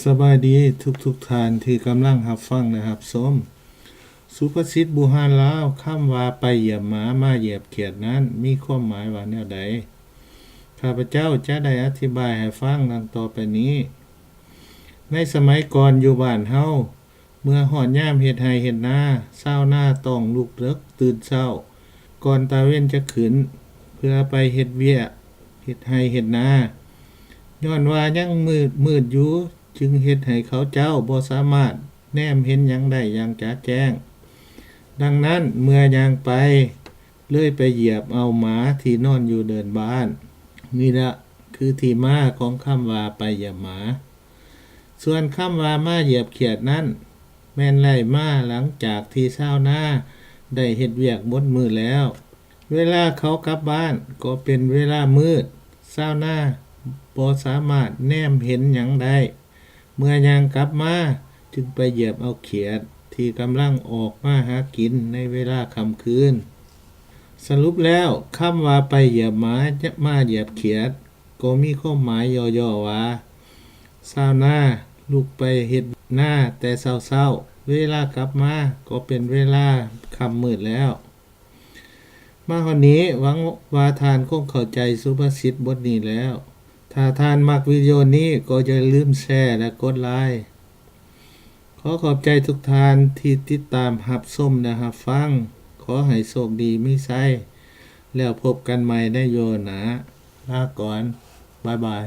ສະບາຍດີທຸກໆທ່ານທີ່ກຳລັງຮັບຟັງ ແລະ ຮັບຊົມ. ສຸພາສິດບູຮານລາວ, ຄຳວ່າໄປຢຽບໝາ ມາຢຽບຂຽດນັ້ນ ມີຄວາມໝາຍວ່າແນວໃດ? ຂ້າພະເຈົ້າຈະໄດ້ອະທິບາຍໃຫ້ຟັງດັ່ງຕໍ່ໄປນີ້. ໃນສະໄໝກ່ອນຢູ່ບ້ານເຮົາ, ເມື່ອຮອດຍາມເຮັດໄຮ່ເຮັດນາ, ຊາວນາຕ້ອງລຸກເດິກຕື່ນເຊົ້າ ກ່ອນຕາເວັນຈະຂຶ້ນ ເພື່ອໄປເຮັດວຽກເຮັດໄຮ່ເຮັດນາ. ຍ້ອນວ່າຍັງມືດ, ມືດຢູ່, ຈຶ່ງເຮັດໃຫ້ເຂົາເຈົ້າບໍ່ສາມາດແນມເຫັນຫຍັງໄດ້ຢ່າງຈະແຈ້ງ. ດັ່ງນັ້ນ, ເມື່ອຍ່າງໄປ, ເລີຍໄປຢຽບເອົາໝາທີ່ນອນຢູ່ເດີ່ນບ້ານ. ນີ້ລະຄືທີ່ມາຂອງຄຳວ່າໄປຢຽບໝາ. ສ່ວນຄຳວ່າມາຢຽບຂຽດນັ້ນ, ແມ່ນໄດ້ມາຫຼັງຈາກທີ່ຊາວນາໄດ້ເຮັດວຽກໝົດມື້ແລ້ວ. ເວລາເຂົາກັບບ້ານກໍເປັນເວລາມືດ, ຊາວນາບໍ່ສາມາດແນມເຫັນຫຍັງໄດ້. ເມື່ອຍ່າງກັບມາ, ຈຶ່ງໄປຢຽບເອົາຂຽດທີ່ກຳລັງອອກມາຫາກິນໃນເວລາຄ່ຳຄືນ. ສະຫຼຸບແລ້ວ, ຄຳວ່າໄປຢຽບໝາ ມາຢຽບຂຽດ ກໍມີຄວາມໝາຍຫຍໍ້ໆວ່າ ຊາວນາລຸກໄປເຮັດນາແຕ່ເຊົ້າໆ, ເວລາກັບມາກໍເປັນເວລາຄ່ຳມືດແລ້ວ. ມາຮອດນີ້, ຫວັງວ່າທ່ານຄົງເຂົ້າໃຈສຸພາສິດບົດນີ້ແລ້ວ. ຖ້າທ່ານມັກວິດີໂອນີ້, ກໍຢ່າລືມແຊ ແລະ ກົດໄລ. ຂໍຂອບໃຈທຸກທ່ານທີ່ຕິດຕາມຮັບຊົມ ແລະ ຮັບຟັງ. ຂໍໃຫ້ໂຊກດີມີໄຊ, ແລ້ວພົບກັນໃໝ່ໃນວິດີໂອໜ້າ. ລາກ່ອນ. ບາຍບາຍ.